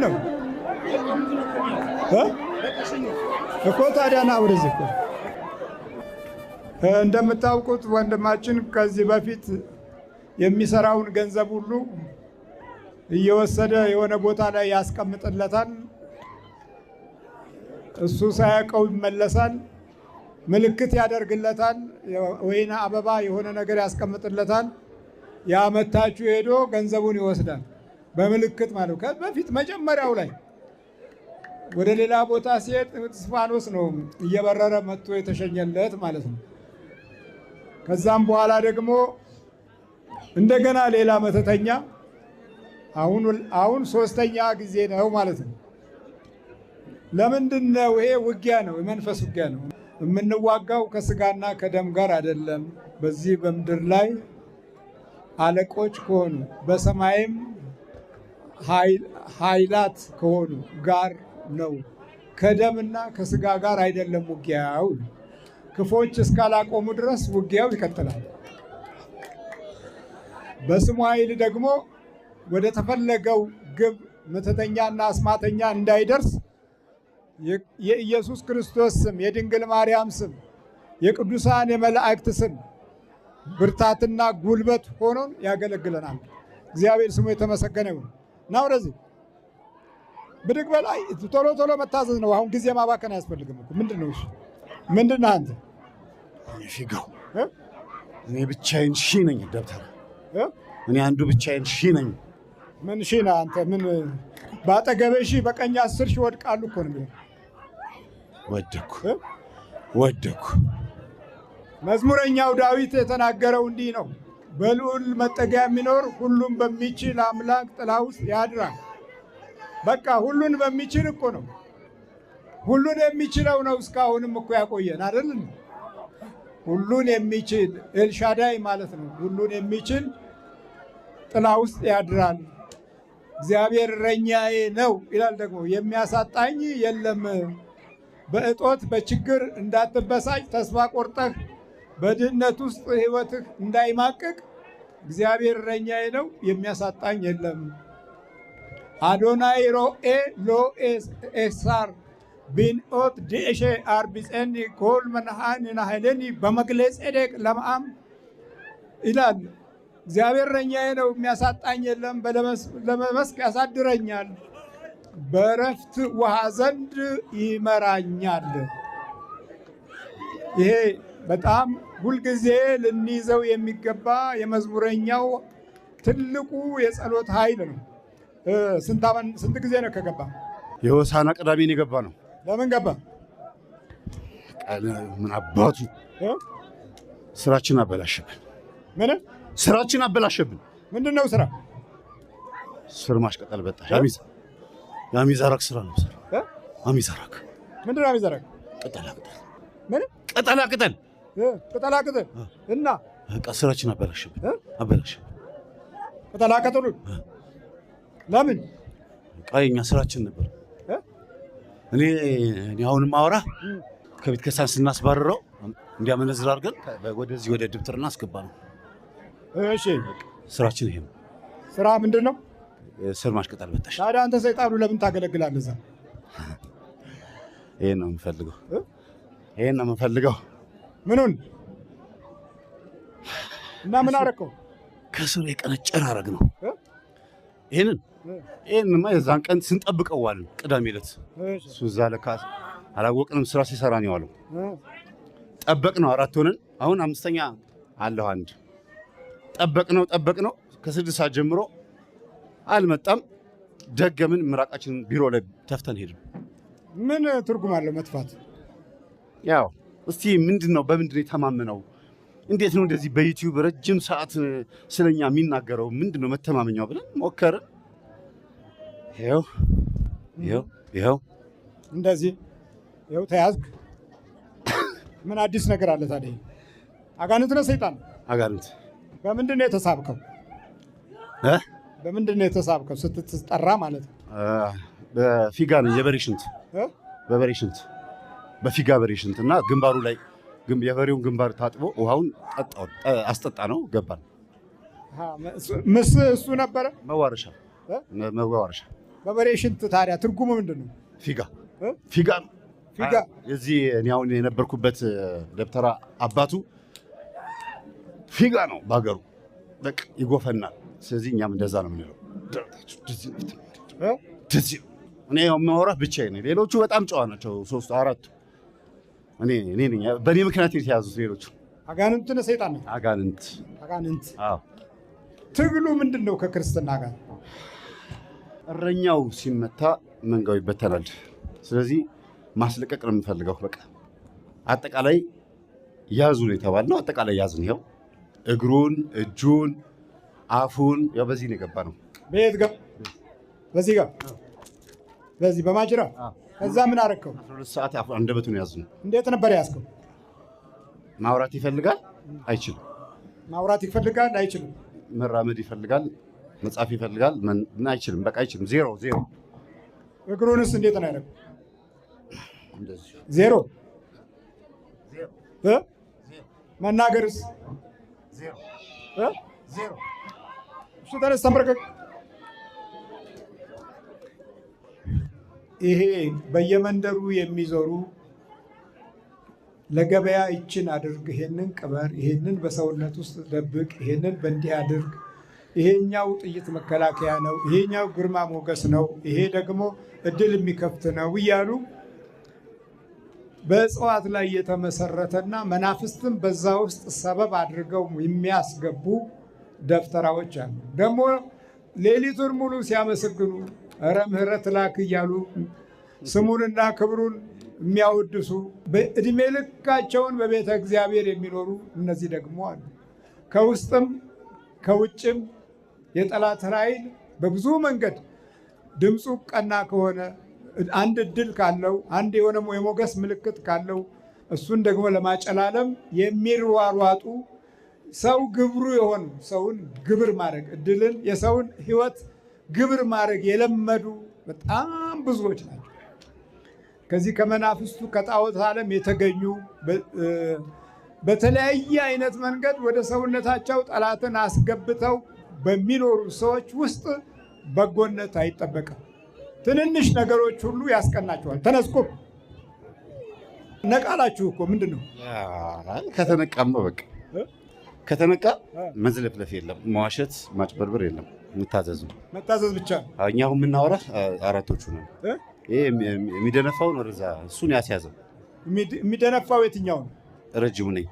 ነው እኮ? ታዲያ ና ወደዚህ እኮ። እንደምታውቁት ወንድማችን ከዚህ በፊት የሚሰራውን ገንዘብ ሁሉ እየወሰደ የሆነ ቦታ ላይ ያስቀምጥለታል። እሱ ሳያውቀው ይመለሳል። ምልክት ያደርግለታል። ወይን አበባ የሆነ ነገር ያስቀምጥለታል። ያመታችሁ ሄዶ ገንዘቡን ይወስዳል። በምልክት ማለት ነው። በፊት መጀመሪያው ላይ ወደ ሌላ ቦታ ሲሄድ እስጢፋኖስ ነው እየበረረ መጥቶ የተሸኘለት ማለት ነው። ከዛም በኋላ ደግሞ እንደገና ሌላ መተተኛ አሁን ሶስተኛ ጊዜ ነው ማለት ነው። ለምንድን ነው ይሄ? ውጊያ ነው፣ የመንፈስ ውጊያ ነው። የምንዋጋው ከስጋና ከደም ጋር አይደለም። በዚህ በምድር ላይ አለቆች ከሆኑ በሰማይም ኃይላት ከሆኑ ጋር ነው። ከደምና ከስጋ ጋር አይደለም ውጊያው። ክፎች እስካላቆሙ ድረስ ውጊያው ይቀጥላል። በስሙ ኃይል ደግሞ ወደ ተፈለገው ግብ መተተኛና አስማተኛ እንዳይደርስ የኢየሱስ ክርስቶስ ስም፣ የድንግል ማርያም ስም፣ የቅዱሳን የመላእክት ስም ብርታትና ጉልበት ሆኖን ያገለግለናል። እግዚአብሔር ስሙ የተመሰገነ ይሁን። እና ወደዚህ ብድግ በላይ ቶሎ ቶሎ መታዘዝ ነው። አሁን ጊዜ ማባከን አያስፈልግም እኮ። ምንድን ነው እሱ? ምንድን ነህ አንተ? ፊጋው እኔ ብቻዬን ሺህ ነኝ። ደብተር እኔ አንዱ ብቻዬን ሺህ ነኝ። ምን ሺህ ነህ አንተ? ምን በአጠገብህ ሺህ በቀኝ 10 ሺህ ወድቃሉ እኮ ነው የሚለው። ወደኩ ወደኩ። መዝሙረኛው ዳዊት የተናገረው እንዲህ ነው። በልዑል መጠጊያ የሚኖር ሁሉም በሚችል አምላክ ጥላ ውስጥ ያድራል። በቃ ሁሉን በሚችል እኮ ነው። ሁሉን የሚችለው ነው እስካሁንም እኮ ያቆየን አይደል? ሁሉን የሚችል ኤልሻዳይ ማለት ነው። ሁሉን የሚችል ጥላ ውስጥ ያድራል። እግዚአብሔር እረኛዬ ነው ይላል። ደግሞ የሚያሳጣኝ የለም። በእጦት በችግር እንዳትበሳጭ ተስፋ ቆርጠህ በድህነት ውስጥ ሕይወትህ እንዳይማቅቅ እግዚአብሔር እረኛዬ ነው የሚያሳጣኝ የለም። አዶናይ ሮኤ ሎኤ ኤሳር ቢንኦት ዲኤሼ አርቢፀኒ ኮል መንሃን ናህለኒ በመግለጽ ጼዴቅ ለምአም ይላል። እግዚአብሔር እረኛዬ ነው የሚያሳጣኝ የለም። በለመስክ ያሳድረኛል፣ በእረፍት ውሃ ዘንድ ይመራኛል። ይሄ በጣም ሁልጊዜ ልንይዘው የሚገባ የመዝሙረኛው ትልቁ የጸሎት ኃይል ነው። ስንት ጊዜ ነው ከገባ? የሆሳዕና ቅዳሜን የገባ ነው። ለምን ገባ? ምን አባቱ ስራችን አበላሸብን። ምን ስራችን አበላሸብን? ምንድን ነው ስራ? ስር ማሽቀጠል በጣሽ የአሚዛራክ ስራ ነው። አሚዛራክ ምንድን ነው አሚዛራክ? ቅጠላ ቅጠል። ምን ቅጠላ ቅጠል? ቅጠላ ቅጠል እና በቃ ስራችን አበላሸብን አበላሸብን። ቅጠላ ቅጠሉን ለምን? በቃ የኛ ስራችን ነበር። እኔ አሁን ማወራ ከቤተ ክርስቲያን ስናስባርረው እንዲያመነዝር አድርገን ወደዚህ ወደ ድብትርና አስገባ ነው። እሺ ስራችን ይሄ ነው። ስራ ምንድን ነው? ስር ማሽቀጠል በጣሽ። ታዲያ አንተ ሰይጣኑ ለምን ታገለግላለህ እዛ? ይሄን ነው የምፈልገው። ይሄን ነው የምፈልገው። ምኑን እና ምን አደረከው? ከስሩ የቀነጨረ አደረግ ነው። ይሄንን ይሄንማ የዛን ቀን ስንጠብቀው ዋልን። ቅዳሜ ዕለት እሱ እዛ ለካ አላወቅንም። ስራ ሲሰራ ነው የዋለው። ጠበቅ ነው አራት ሆነን፣ አሁን አምስተኛ አለሁ። አንድ ጠበቅ ነው ጠበቅ ነው ከ6 ሰዓት ጀምሮ አልመጣም። ደገምን። ምራቃችን ቢሮ ላይ ተፍተን ሄድን። ምን ትርጉም አለው መጥፋት? ያው እስቲ ምንድን ነው በምንድን ነው የተማመነው? እንዴት ነው እንደዚህ በዩቲዩብ ረጅም ሰዓት ስለኛ የሚናገረው? ምንድን ነው መተማመኛው ብለን ሞከርን። ይኸው ይኸው ይኸው እንደዚህ ይኸው ተያዝክ። ምን አዲስ ነገር አለ ታዲያ? አጋንንት ነው ሰይጣን? አጋንንት። በምንድን ነው የተሳብከው? በምንድን ነው የተሳብከው ስትጠራ ማለት ነው? በፊጋ ነው፣ የበሬ ሽንት። በበሬ ሽንት፣ በፊጋ በሬ ሽንት እና ግንባሩ ላይ የበሬውን ግንባር ታጥቦ ውሃውን አስጠጣ ነው ገባን። ምስ እሱ ነበረ መዋረሻ መዋረሻ። በበሬ ሽንት ታዲያ ትርጉሙ ምንድን ነው? ፊጋ ፊጋ ፊጋ። የዚህ እኔ አሁን የነበርኩበት ደብተራ አባቱ ፊጋ ነው በሀገሩ፣ በቃ ይጎፈናል። ስለዚህ እኛም እንደዛ ነው የምንለው። እንደዚህ ነው። እኔ የማወራህ ብቻዬን ነኝ። ሌሎቹ በጣም ጨዋ ናቸው፣ ሶስቱ አራቱ። እኔ ነኝ በእኔ ምክንያት የተያዙት ሌሎቹ። አጋንንት ነው ሰይጣን ነው? አጋንንት። አጋንንት። አዎ። ትግሉ ምንድን ነው ከክርስትና ጋር? እረኛው ሲመታ መንጋው ይበተናል። ስለዚህ ማስለቀቅ ነው የምፈልገው። በቃ አጠቃላይ ያዙ ነው የተባልነው። አጠቃላይ ያዝን። ይኸው እግሩን፣ እጁን፣ አፉን ያው በዚህ ነው የገባ ነው። በየት ጋር? በዚህ ጋር፣ በዚህ በማጅራ። ከዛ ምን አደረከው? 12 ሰዓት አንደበቱን ያዝነው። እንዴት ነበር ያዝከው? ማውራት ይፈልጋል፣ አይችልም። ማውራት ይፈልጋል፣ አይችልም። መራመድ ይፈልጋል፣ መጻፍ ይፈልጋል፣ አይችልም። በቃ አይችልም። ዜሮ ዜሮ። እግሩንስ እንዴት ነው ያደረገው? እንደዚህ ዜሮ። መናገርስ? ዜሮ ዜሮ። እሱ ተነስ፣ ተንበርከክ። ይሄ በየመንደሩ የሚዞሩ ለገበያ ይችን አድርግ፣ ይሄንን ቅበር፣ ይሄንን በሰውነት ውስጥ ደብቅ፣ ይሄንን በእንዲህ አድርግ፣ ይሄኛው ጥይት መከላከያ ነው፣ ይሄኛው ግርማ ሞገስ ነው፣ ይሄ ደግሞ እድል የሚከፍት ነው እያሉ በእጽዋት ላይ የተመሰረተና መናፍስትን በዛ ውስጥ ሰበብ አድርገው የሚያስገቡ ደብተራዎች አሉ። ደግሞ ሌሊቱን ሙሉ ሲያመሰግኑ ኧረ ምሕረት ላክ እያሉ ስሙንና ክብሩን የሚያወድሱ በእድሜ ልካቸውን በቤተ እግዚአብሔር የሚኖሩ እነዚህ ደግሞ አሉ። ከውስጥም ከውጭም የጠላት ኃይል በብዙ መንገድ ድምፁ ቀና ከሆነ፣ አንድ እድል ካለው፣ አንድ የሆነ የሞገስ ምልክት ካለው እሱን ደግሞ ለማጨላለም የሚሯሯጡ ሰው ግብሩ የሆኑ ሰውን ግብር ማድረግ እድልን የሰውን ሕይወት ግብር ማድረግ የለመዱ በጣም ብዙዎች ናቸው። ከዚህ ከመናፍስቱ ከጣዖት ዓለም የተገኙ በተለያየ አይነት መንገድ ወደ ሰውነታቸው ጠላትን አስገብተው በሚኖሩ ሰዎች ውስጥ በጎነት አይጠበቅም። ትንንሽ ነገሮች ሁሉ ያስቀናቸዋል። ተነስቁም ነቃላችሁ እኮ ምንድን ነው? ከተነቃማ በቃ ከተነቃ መዝለፍለፍ የለም፣ መዋሸት ማጭበርበር የለም። መታዘዝ ነው፣ መታዘዝ ብቻ። እኛ አሁን የምናወራህ አራቶቹ ነው። ይሄ የሚደነፋውን ወደዛ እሱን ያስያዘው። የሚደነፋው የትኛው ነው? ረጅሙ ነኝ፣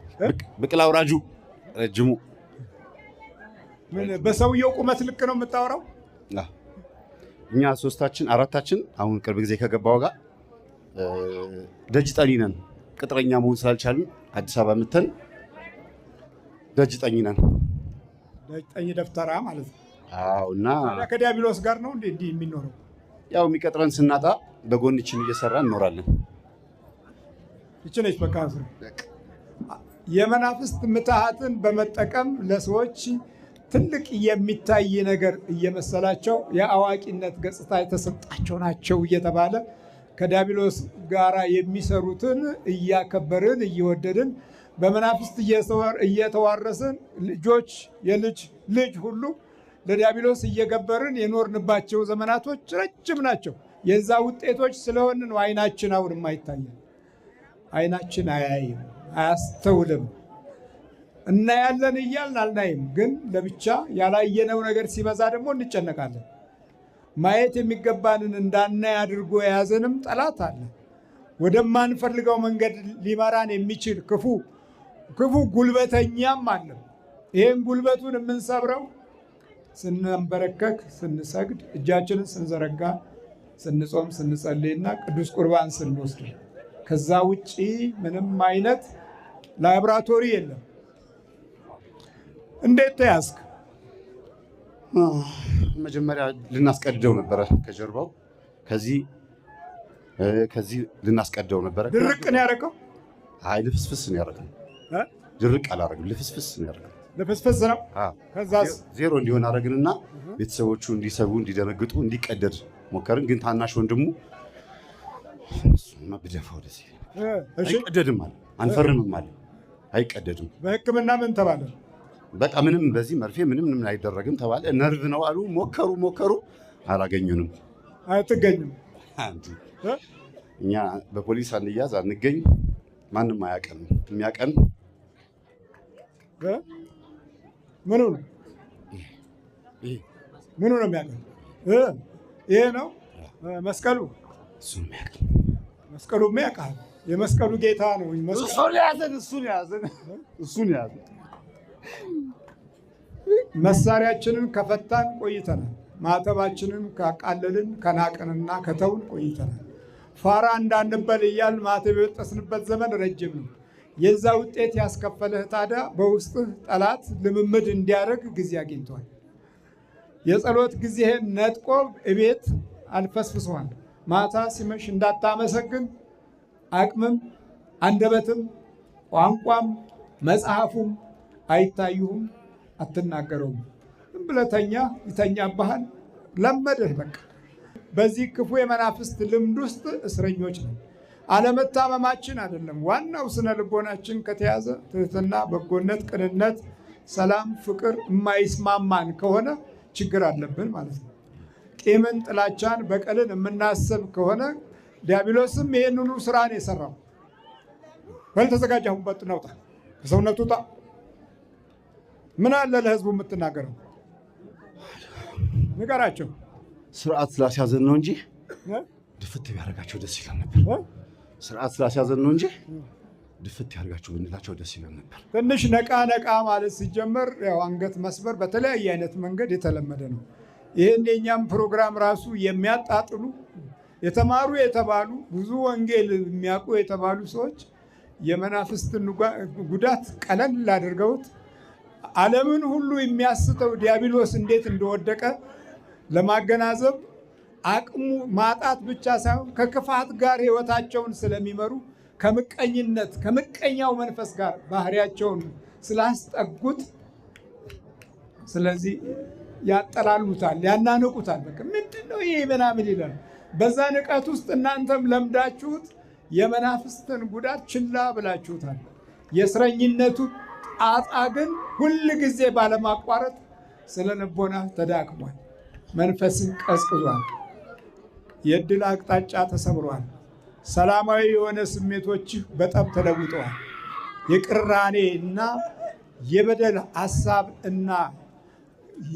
ብቅል አውራጁ ረጅሙ። በሰውየው ቁመት ልክ ነው የምታወራው? እኛ ሶስታችን አራታችን አሁን ቅርብ ጊዜ ከገባው ጋር ደጅ ጠኒ ነን። ቅጥረኛ መሆን ስላልቻልን አዲስ አበባ መተን ደጅ ጠኝ ነን። ደጅ ጠኝ ደብተራ ማለት ነው። አዎ። እና ከዲያብሎስ ጋር ነው እንዴ እንዲህ የሚኖረው? ያው የሚቀጥረን ስናጣ በጎንችን እየሰራ እንኖራለን። ይቺ ነች በቃ። የመናፍስት ምትሃትን በመጠቀም ለሰዎች ትልቅ የሚታይ ነገር እየመሰላቸው የአዋቂነት ገጽታ የተሰጣቸው ናቸው እየተባለ ከዲያብሎስ ጋራ የሚሰሩትን እያከበርን እየወደድን በመናፍስት እየተዋረስን ልጆች የልጅ ልጅ ሁሉ ለዲያብሎስ እየገበርን የኖርንባቸው ዘመናቶች ረጅም ናቸው። የዛ ውጤቶች ስለሆን ነው አይናችን አሁን የማይታየን። አይናችን አያይም፣ አያስተውልም። እናያለን እያልን አልናይም፣ ግን ለብቻ ያላየነው ነገር ሲበዛ ደግሞ እንጨነቃለን። ማየት የሚገባንን እንዳናይ አድርጎ የያዘንም ጠላት አለ። ወደማንፈልገው መንገድ ሊመራን የሚችል ክፉ ክፉ ጉልበተኛም አለ። ይህን ጉልበቱን የምንሰብረው ስንንበረከክ፣ ስንሰግድ፣ እጃችንን ስንዘረጋ፣ ስንጾም፣ ስንጸልይና ቅዱስ ቁርባን ስንወስድ። ከዛ ውጪ ምንም አይነት ላብራቶሪ የለም። እንዴት ተያዝክ? መጀመሪያ ልናስቀድደው ነበረ ከጀርባው፣ ከዚህ ከዚህ ልናስቀድደው ነበረ። ድርቅ ነው ያደረገው? አይ ልፍስፍስ ነው ያደረገው። ድርቅ አላደረግም፣ ልፍስፍስ ነው ያደረገው። ልፍስፍስ ነው። ከዛስ ዜሮ እንዲሆን አደረግንና ቤተሰቦቹ እንዲሰጉ፣ እንዲደነግጡ፣ እንዲቀደድ ሞከርን። ግን ታናሽ ወንድሙ እሱማ ብደፋው ወደዚህ አይቀደድም አለ፣ አንፈርምም አለ፣ አይቀደድም። በሕክምና ምን ተባለ? በቃ ምንም በዚህ መርፌ ምንም ምንም አይደረግም ተባለ። ነርቭ ነው አሉ። ሞከሩ ሞከሩ፣ አላገኙንም። አትገኝም። አንድ እኛ በፖሊስ አንያዝ አንገኝ፣ ማንም አያቀን። የሚያቀን ምኑ ነው? ምኑ ነው የሚያቀን? ይሄ ነው መስቀሉ። እሱን የሚያቀን መስቀሉ ያውቃል። የመስቀሉ ጌታ ነው። እሱን ያዘን፣ እሱን ያዘን፣ እሱን ያዘን። መሳሪያችንን ከፈታን ቆይተናል። ማተባችንን ካቃለልን ከናቅንና ከተውን ቆይተናል። ፋራ እንዳንበል እያል ማተብ የበጠስንበት ዘመን ረጅም ነው። የዛ ውጤት ያስከፈለህ ታዲያ በውስጥህ ጠላት ልምምድ እንዲያደርግ ጊዜ አግኝቷል። የጸሎት ጊዜህን ነጥቆ እቤት አልፈስፍሷል። ማታ ሲመሽ እንዳታመሰግን አቅምም አንደበትም ቋንቋም መጽሐፉም አይታዩህም፣ አትናገረውም። ዝም ብለህ ተኛ፣ ይተኛብሃል። ለመደህ በቃ። በዚህ ክፉ የመናፍስት ልምድ ውስጥ እስረኞች ነው። አለመታመማችን አይደለም ዋናው፣ ስነ ልቦናችን ከተያዘ ትህትና፣ በጎነት፣ ቅንነት፣ ሰላም፣ ፍቅር የማይስማማን ከሆነ ችግር አለብን ማለት ነው። ቂምን፣ ጥላቻን፣ በቀልን የምናስብ ከሆነ ዲያብሎስም ይህንኑ ስራ ነው የሰራው። በል ተዘጋጅ፣ አሁን በጥ ነውጣ፣ ከሰውነቱ ውጣ። ምን አለ ለህዝቡ የምትናገረው? ንገራቸው። ስርዓት ስላስያዘን ነው እንጂ ድፍት ቢያደርጋቸው ደስ ይላል ነበር። ስርዓት ስላስያዘን ነው እንጂ ድፍት ያደርጋቸው ብንላቸው ደስ ይላል ነበር። ትንሽ ነቃ ነቃ ማለት ሲጀመር ያው አንገት መስበር በተለያየ አይነት መንገድ የተለመደ ነው። ይህን የእኛም ፕሮግራም ራሱ የሚያጣጥሉ የተማሩ የተባሉ ብዙ ወንጌል የሚያውቁ የተባሉ ሰዎች የመናፍስትን ጉዳት ቀለል አድርገውት ዓለምን ሁሉ የሚያስተው ዲያብሎስ እንዴት እንደወደቀ ለማገናዘብ አቅሙ ማጣት ብቻ ሳይሆን ከክፋት ጋር ሕይወታቸውን ስለሚመሩ ከምቀኝነት ከምቀኛው መንፈስ ጋር ባህሪያቸውን ስላስጠጉት፣ ስለዚህ ያጠላሉታል፣ ያናንቁታል። በቃ ምንድን ነው ይሄ ምናምን ይላል። በዛ ንቀት ውስጥ እናንተም ለምዳችሁት የመናፍስትን ጉዳት ችላ ብላችሁታል። የእስረኝነቱ ጣጣ ግን ሁል ጊዜ ባለማቋረጥ ስነ ልቦና ተዳክሟል። መንፈስን ቀዝቅዟል። የዕድል አቅጣጫ ተሰብሯል። ሰላማዊ የሆነ ስሜቶችህ በጠብ ተለውጠዋል። የቅራኔ እና የበደል ሀሳብ እና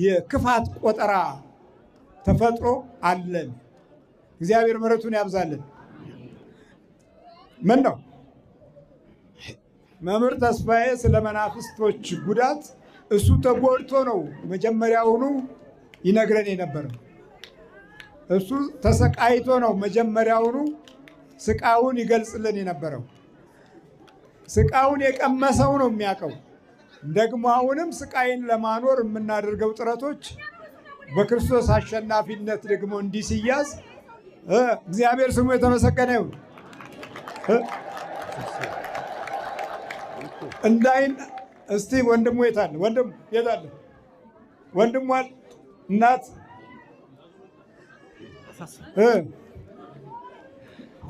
የክፋት ቆጠራ ተፈጥሮ አለን። እግዚአብሔር ምሕረቱን ያብዛልን። ምን ነው መምህር ተስፋዬ ስለ መናፍስቶች ጉዳት እሱ ተጎድቶ ነው መጀመሪያውኑ ይነግረን የነበረው። እሱ ተሰቃይቶ ነው መጀመሪያውኑ ስቃውን ይገልጽልን የነበረው። ስቃውን የቀመሰው ነው የሚያውቀው። ደግሞ አሁንም ስቃይን ለማኖር የምናደርገው ጥረቶች በክርስቶስ አሸናፊነት ደግሞ እንዲህ ሲያዝ እግዚአብሔር ስሙ የተመሰገነ ይሁን። እንዳይን እስቲ ወንድሙ የት አለ? ወንድሙ የት አለ? ወንድሟ እናት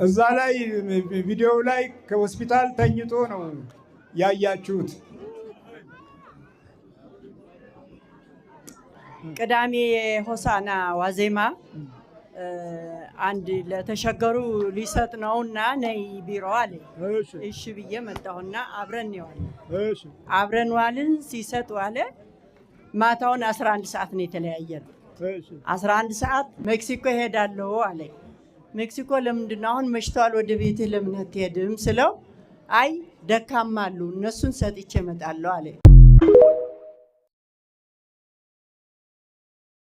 እዛ ላይ ቪዲዮው ላይ ከሆስፒታል ተኝቶ ነው ያያችሁት። ቅዳሜ ሆሳና ዋዜማ አንድ ለተሸገሩ ሊሰጥ ነውና ነይ ቢሮ አለ። እሺ ብዬ መጣሁና አብረን ዋልን። አብረን ዋልን። ሲሰጥ ዋለ። ማታውን 11 ሰዓት ነው የተለያየ ነው። 11 ሰዓት ሜክሲኮ እሄዳለሁ አለ። ሜክሲኮ ለምንድን ነው አሁን መሽተዋል፣ ወደ ቤትህ ለምን አትሄድም ስለው አይ ደካማ አሉ እነሱን ሰጥቼ እመጣለሁ አለ።